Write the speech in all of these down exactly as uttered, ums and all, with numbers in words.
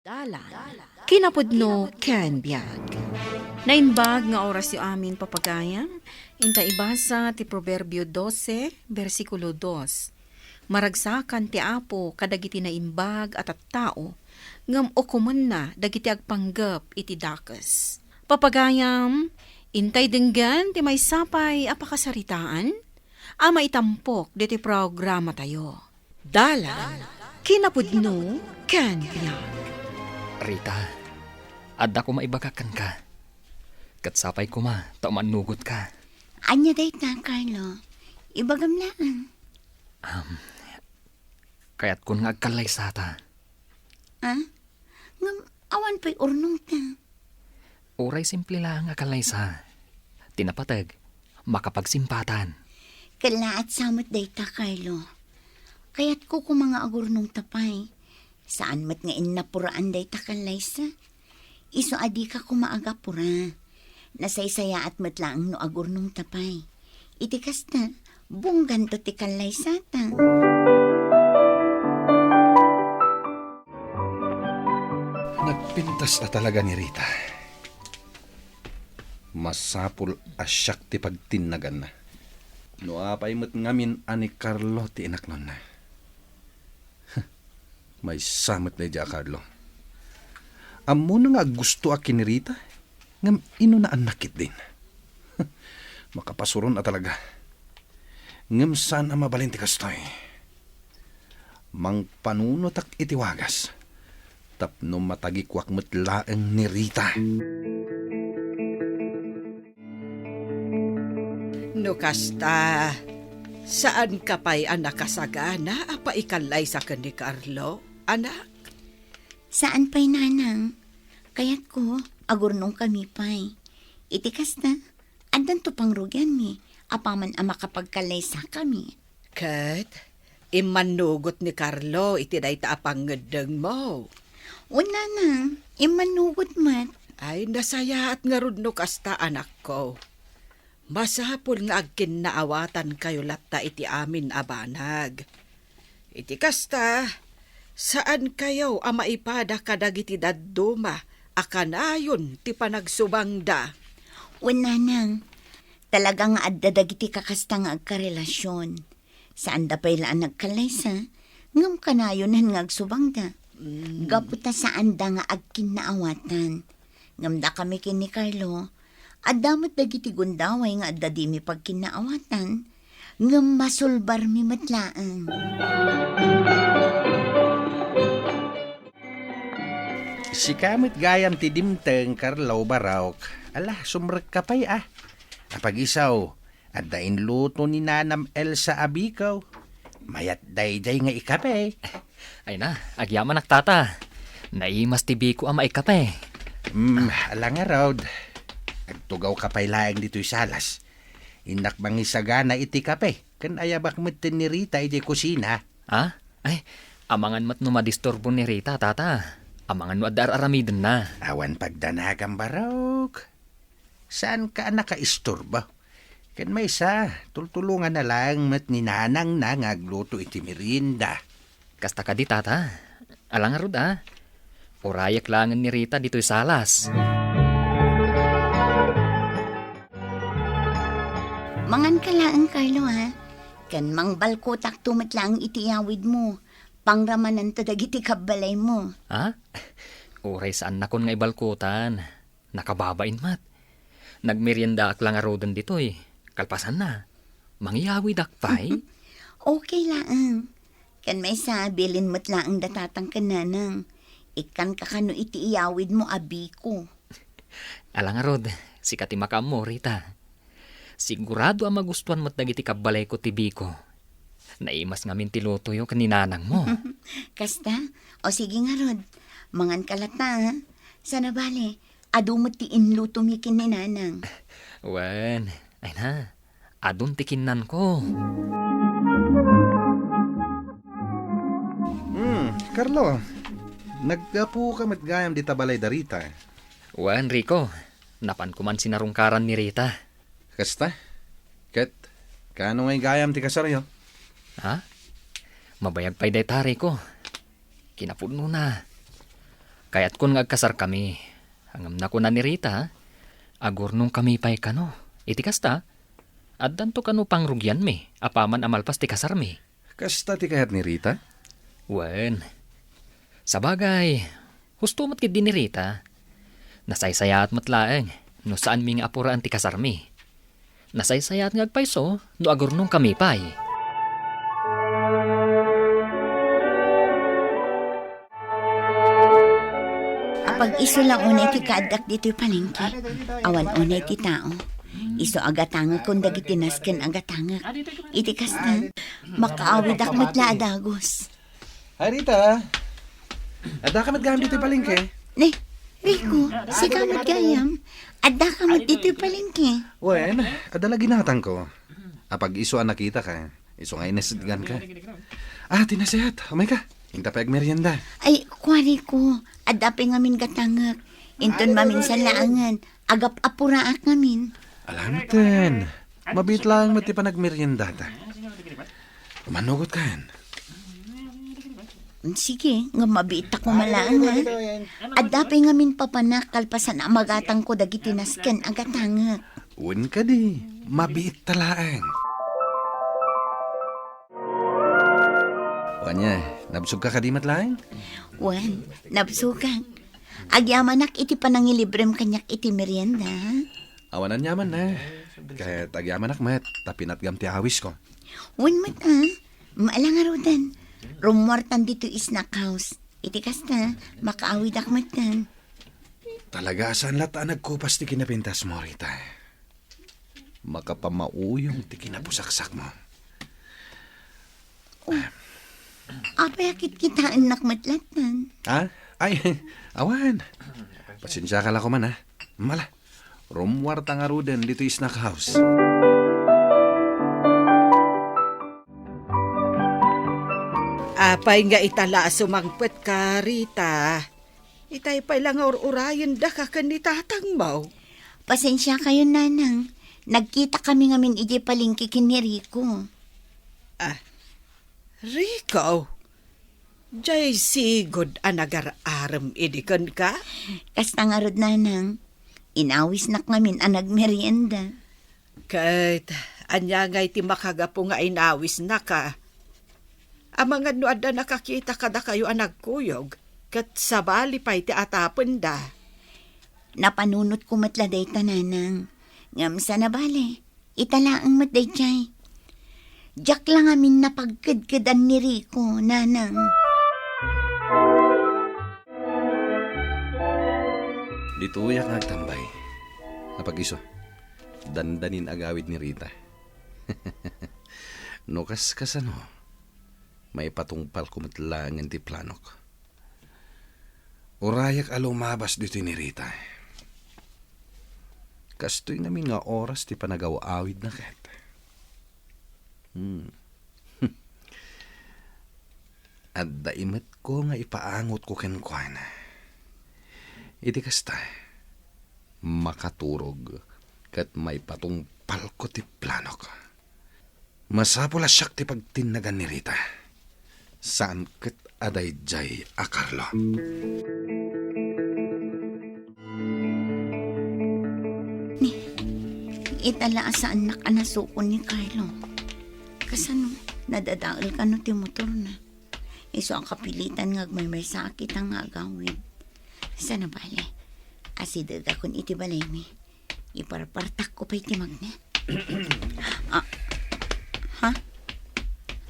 Dalan, kinapudno ken biag. Naimbag nga orasyo amin, papagayam. Inta ibasa ti Proverbio dose, bersikulo dos. Maragsakan ti Apo kadagiti naimbag a tattao, ngem ukomenna dagiti agpanggep iti dakes. Papagayam, intay denggen ti maysa pay a pakasaritaan a maitampok ditoy programatayo. Dalan, kinapudno, ken biag. Rita, adda koma ibagak kenka. Ket sapay koma ta umannugotka. Ania dayta, Carlo? Ibagam laeng. Am, kayatkon nga agkallaysata. Ah? Ngem awan pay urnongta. Uray simple laeng a kallaysa. Ti napateg, makapagsimpatan. Kellaat sa met dayta, Carlo. Kayatko koma nga agurnongta pay. Saan met nga innapuraan dayta kallaysa. Isu a dika koma agapura. Nasaysayaat met laeng no agurnongta pay. Iti kasta, bungganto ti kallaysata. Nagpintas a talaga ni Rita. Masapul a siak ti pagtinnaganna. No apay met ngamin a ni Carlo ti inaknonna. Maysa met daydiay a Carlo. Ammona nga aggustoak ken ni Rita, ngem inunaannak ketdin. Makapasuron a talaga. Ngem saan a mabalin ti kastoy. Mangpanunotak iti wagas tapno matagikuak met laeng ni Rita. No kasta, saanka pay a nakasagana a paikallaysa ken ni Carlo, anak? Saan pay, nanang. Kayatko, agurnongkami pay. Iti kasta, addanto pangrugianmi apaman a makapagkallaysakami. Ket, immannugot ni Carlo iti dayta a pangngeddengmo. Wen, nanang, immannugot met. Ay, nasayaat ngarud no kasta, anakko. Masapul nga agkinnaawatankayo latta iti amin a banag. Iti kasta, saankayo a maipada kadagiti dadduma a kanayon ti panagsubangda. Wen, nanang, talaga nga adda dagiti kakasta nga agkarelasion. Saanda pay la a nagkallaysa, ngem kanayonen nga agsubangda. Mm. Gapu ta saanda nga agkinnaawatan. Ngem dakami ken ni Carlo, adda met dagiti gundaway nga adda dimi pagkinnaawatan, ngem masulbarmi met laeng. Sika met gayam ti dimteng, Carlo, barok. Ala, sumrekka pay, a. Apagisaw, adda inluto ni Nanam Elsa a biko. Mayat daydiay nga ikape. Ay na, agyamanak, tata. Naimas ti biko a maikape. Hmm, ala ngarud. Agtugawka pay laeng ditoy salas. Innak mangisagana iti kape, ken ayabak metten ni Rita idiay kusina. Ah? Ay, amangan met no madisturbo ni Rita, tata. Amangan no adda ar-aramidenna. Awan pagdanagam, barok. Saanka a nakaisturbo. Ken maysa, tultulonganna laeng met ni nanangna nga agluto iti merienda. Kasta kadi, tata? Ala ngarud, a. Urayek laengen ni Rita ditoy salas. Manganka laeng, Carlo, a. Ken mangbalkotakto met laeng iti iyawidmo. Pangramananta dagiti kabbalaymo. Ha? Uray saannakon nga ibalkotan. Nakababain met. Nagmeriendaak la ngaruden ditoy. Kalpasanna, mangiyawidak pay? Okay laeng. Ken maysa, bilin met laeng da tatang ken nanang. Ikkanka kano iti iyawidmo a biko. Ala ngarud, sika ti makaammo, Rita. Sigurado a magustuan met dagiti kabbalayko ti biko. Naimas ngamin ti lutoyo ken ni nanangmo. Kasta? O sige ngarud, manganka latta, a. Sana bale, adu met ti inlutomi ken ni nanang. Wen, ay na, adun ti kinnanko. Hmm, Carlo, naggapuka met gayam dita balay da Rita. Wen, Rico, napanko man sinarungkaran ni Rita. Kasta? Ket, kaano ngay gayam ti kasaryo? Ha? Mabayag pay dayta, Rico. Kinapudnona, Kayatkon nga agkasarkami. Ngem nakuna ni Rita, agurnongkami pay kano. Iti kasta, addanto kano pangrugianmi apaman a malpas ti kasarmi. Kasta ti kayat ni Rita? Wen. Sabagay, husto met ketdi ni Rita. Nasaysayaat met laeng no saanmi nga apuraan ti kasarmi. Nasaysayaat nga agpayso no agurnongkami pay. Apag-isu la unay ti kaaddak ditoy palengke. Awan unay ti tao. Isu a gatangekon dagiti nasken a gatangek. Iti kasta, makaawidak met la a dagus. Hi, Rita. Addaka met gayam ditoy palengke? Ne, Rico, sika met gayam. Addaka met ditoy palengke. Wen, adda la ginatangko. Apag-isu a nakitaka, isu nga inesitganka. Ah, ti nasayaat, umayka. Inta pay agmerienda. Ay, kua, Rico, adda pay ngamin gatangek. Inton maminsan laengen, agap-apuraak ngamin. Alamten, mabiit laeng met ti panagmeriendata. Umanugotkan. Sige, ngem mabiit ta koma laeng, ha? Adda pay ngamin papanak kalpasan a magatangko dagiti nasken a gatangek. Wen kadi, mabiit ta laeng. Wen, nabsogka kadi met laeng? Wen, nabsogak. Agyamanak iti panangilibrem kaniak iti merienda. Awan aniaman, ne. Ket agyamanak met ta pinatgam ti awisko. Wen met, a. Ala ngaruden. Rummuartan ditoy snack house. Iti kasta, makaawidak metten. Talaga a saan latta a nagkupas ti kinapintasmo, Rita. Makapamauyong ti kinapusaksakmo. Oh. Apay a kitkitaennak met lattan? Ha? Ay, awan. Pasensiaka la koman, ha? Mala. Rummuarta ngaruden ditoy snack house. Apay nga ita la a sumangpetka, Rita? Itay pay la nga ur-urayendaka ken ni tatangmo. Pasensiakayon, nanang. Nagkitakami ngamin idiay palengke ken ni Rico. Ah, Rico? Jay sigud a nagar-arem idi kenka? Kasta ngarud, nanang. Inawisnak ngamin a nagmerienda. Ket ania ngay ti makagapu nga inawisnaka? Amangan no adda nakakita kadakayo a nagkuyog, ket sabali pay ti atapenda. Napanunotko met la dayta, nanang. Ngem saan a bale, ita laeng met daydiay. Diak la ngamin napagkedkedan ni Rico, nanang. Ditoyak nga agtambay. Apag-isu, dandanin agawid ni Rita. No kaskasano, maipatungpalko met laengen ti planok. Urayak a lumabas ditoy ni Rita. Kastoy ngamin nga oras ti panagaw-awidna ket. Hmm. Adda imetko nga ipaangotko kenkuana. Iti kasta, makaturog ket maipatungpalko ti planok. Masapul a siak ti pagtinnagan ni Rita. Saan ket a daydiay a Carlo. Ni, ita la a saannak a nasukon ni Carlo. Kasano, nadadael kano ti motorna? Isu a kapilitan nga agmaymaysaak ita nga agawid. Saan a bale, asidegakon iti balaymi. Iparpartakko pay ti magnet. Ah, ha?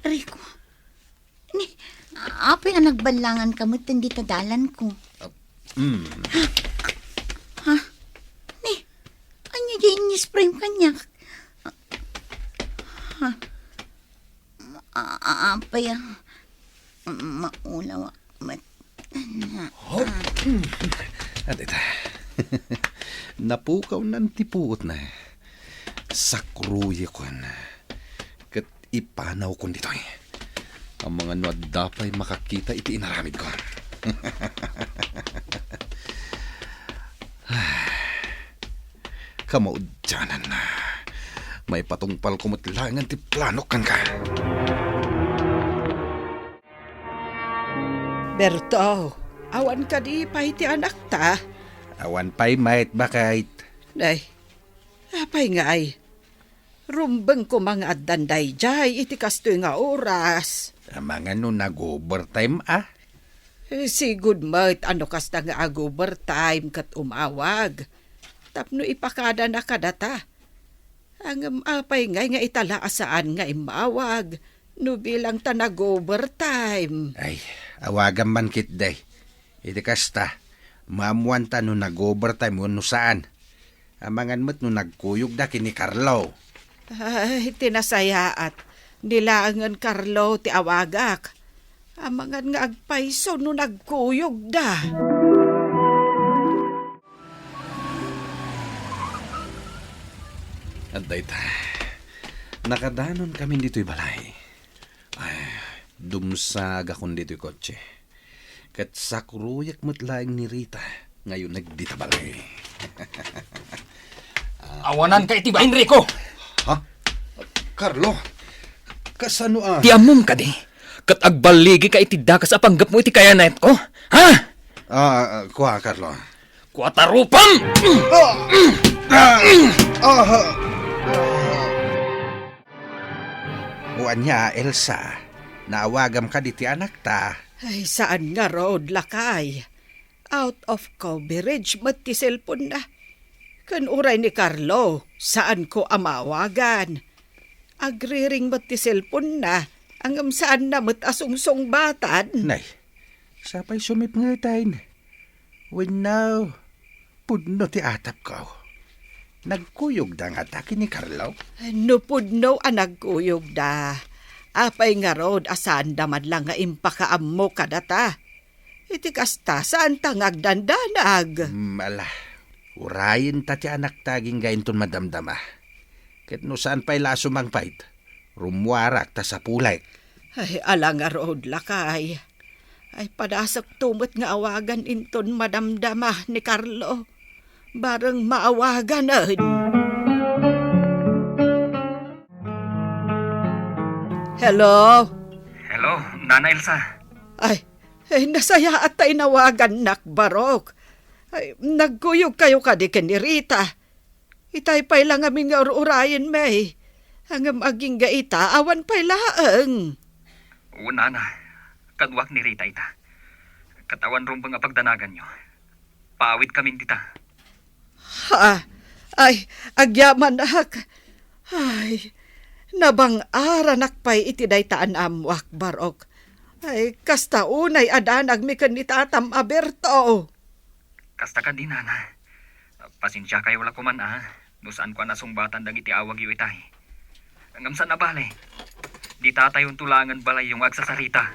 Rico, ni, apay a nagballanganka met dita dalanko? Ah, mm. Ha? Ni, ania diay inisprayem kaniak? Ha? A-, a-, apay a maulaw met. Hop! Adda ita. Napukawnan ti puotna. Sakruyekon. Ket ipanawkon ditoy. Amangan no adda pay makakita iti inaramidko. Kamaudiananna. Maipatungpalko met laengen ti planok kenka. Berto, Awan kadi pay ti anakta? Awan pay met, baket. Nay, apay ngay? Rumbeng koma nga addan daydiay iti kastoy nga oras. Amangan no nag-overtime, a? Eh, sigud met a no kasta nga ag-overtime ket umawag. Tapno ipakadana kadata. Ngem apay ngay nga ita la a saan nga immawag no bilang ta nag-overtime? Ay, awagam man ketdi. Iti kasta, maammoanta no nag-overtime wenno saan. Amangan met no nagkuyogda ken ni Carlo. Ay, ti nasayaat. Ni laengen Carlo ti awagak. Amangan nga agpayso no nagkuyogda. Adda ita. Nakadanon kami ditoy balay. Ay, dumsagakon ditoy kotse. Ket sakroyak met laeng ni Rita nga yuneg dita balay. Awananka iti bain, Rico! Ha? Carlo, kasano a? Ti ammom kadi? Ket agballigika iti dakes a panggepmo iti kayanetko? Ha? Ah, kua, Carlo. Kua ta rupam! Ah! Ah! Ah! O ania, Elsa? Naawagam kadi ti anakta? Ay, saan ngarud, lakay. Out of coverage met ti cellphone-na. Ken uray ni Carlo, saanko a maawagan. Agriring met ti cellphone-na, ngem saanna met a sungsungbatan. Nay, sapay sumipngeten. Wenno, pudno ti atapko. Nagkuyogda ngata ken ni Carlo? No pudno a nagkuyogda, apay ngarud a saanda man la nga impakaammo kadata? Iti kasta, saanta nga agdandanag. Hmm, ala, urayenta ti anakta agingga inton madamdama. Ket no saan pay la a sumangpet, rummuarak ta sapulek. Ay, ala ngarud, lakay. Ay, padasekto met nga awagan inton madamdama ni Carlo. Bareng maawaganen. Hello? Hello, Nana Elsa. Ay, eh, nasayaat ta inawagannak, Barok. Ay, nagkuyogkayo kadi ken ni Rita? Itay pay la ngamin nga ur-urayenmi. Ngem agingga ita, awan pay laeng. Wen, Nana, kaduak ni Rita ita. Ket awan rumbeng a pagdanaganyo. Paawidkamin dita. Ha? Ay, agyamanak. Ay, nabang-aranak pay iti dayta a naammoak, Barok. Ay, kasta unay a danagmi ken ni Tatam a Berto. Kasta kadi, Nana. Pasensiakayo la koman, a, no saanko a nasungbatan dagiti awagyo itay. Ngem saan a bale. Ditatayon to laengen balayyo nga agsasarita.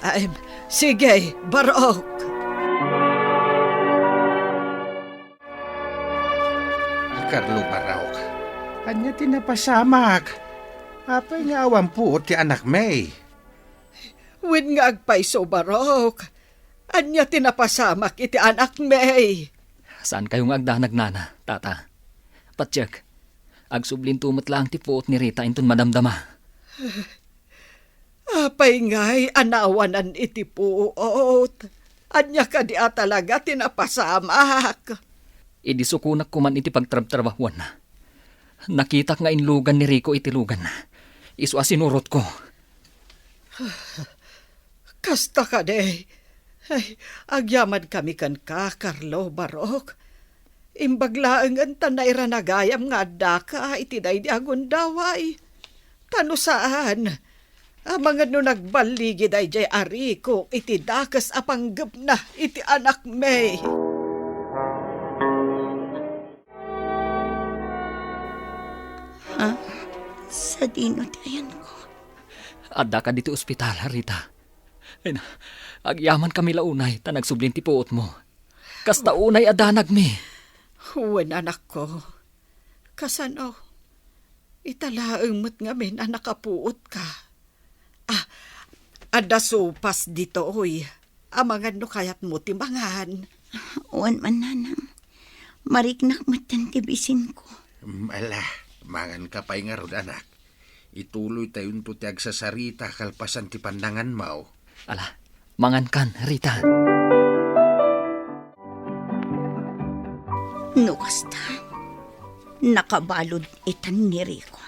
Ay, sige, Barok. Carlo, Barok, ania ti napasamak? Apay nga awan puot ti anakmi? Wen nga agpayso, Barok. Ania ti napasamak iti anakmi? Saankayo nga agdanag, Nana, Tata. Patiek, agsublinto met laeng ti puot ni Rita inton madamdama. Apay ngay a naawanan iti puot? Ania kadi a talaga ti napasamak? Idi sukonak koman iti pagtrabtrabahuanna, nakitak nga inlugan ni Rico iti luganna. Isu a sinurotko. Kasta kadi. Ay, agyamankami kenka, Carlo, Barok. Imbag laengen ta nairanagayam nga addaka iti daydi a gundaway. Ta no saan, amangan no nagballigi daydiay a Rico iti dakes a panggepna iti anakmi. Ha? Sadino ti ayanko? Addaka ditoy ospital, Rita. Ay na, agyamankami la unay ta nagsublin ti puotmo. Kasta unay a danagmi. Wen, anakko. Kasano? Ita laeng met ngamin a nakapuotka. Ah, adda sopas ditoy. Amangan no kayatmo ti mangan. Wen man, nanang. Mariknak metten ti bisinko. Mm, ala, manganka pay ngarud, anak. Ituloytayonto ti agsasarita kalpasan ti pannanganmo. Ala, mangankan, Rita. No kasta, nakabalud itan ni Rico.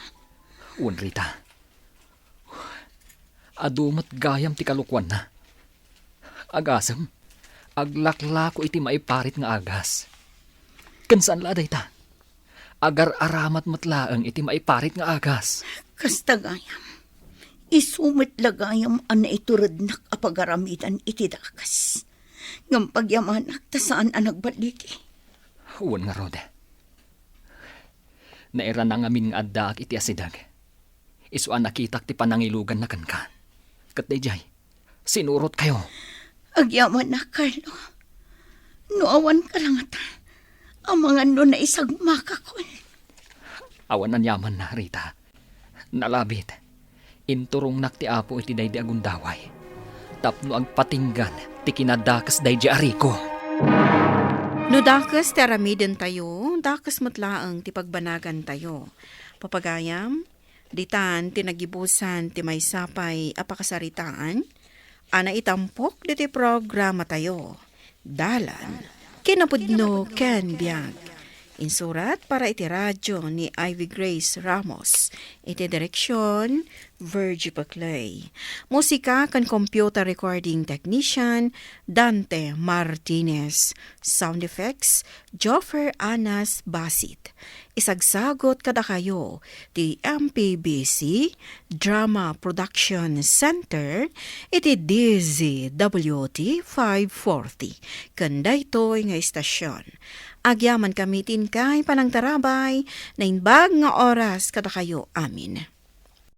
Wen, Rita. Adu met gayam ti kalokuanna. Agasem, aglaklako iti maiparit nga agas. Ken saan la a dayta, agar-aramat met laeng iti maiparit nga agas. Kasta gayam, isu met la gayam a naiturednak a pagaramidan iti dakes. Ngem pagyamanak ta saan a nagballigi. Wen ngarud. Nairana ngamin nga addaak iti asideg. Isu a nakitak ti panangiluganna kenka. Ket daydiay, sinurotkayo. Agyamanak, Carlo. No awanka la ngata, amangan no naisagmakakon. Awan aniamanna, Rita. Nalabit, inturongnak ti Apo iti daydi a gundaway tapno agpatinggan ti kinadakes daydi a Rico. No dakes ti aramidentayo, dakes met laeng ti pagbanagantayo. Papagayam, ditan ti nagibusan ti maysa pay a pakasaritaan a naitampok ditoy programatayo, Dalan, Kinapudno ken Biag. Insurat para iti radio ni Ivy Grace Ramos. Iti direksyon, Virgie Paclay. Musika ken computer recording technician, Dante Martinez. Sound effects, Joffer Anas Basit. Isagsagot kadakayo ti M P B C Drama Production Center iti D Z W T five forty ken daytoy nga istasyon. Agyamankami ti inkay panangtarabay, naimbag nga oras kadakayo amin.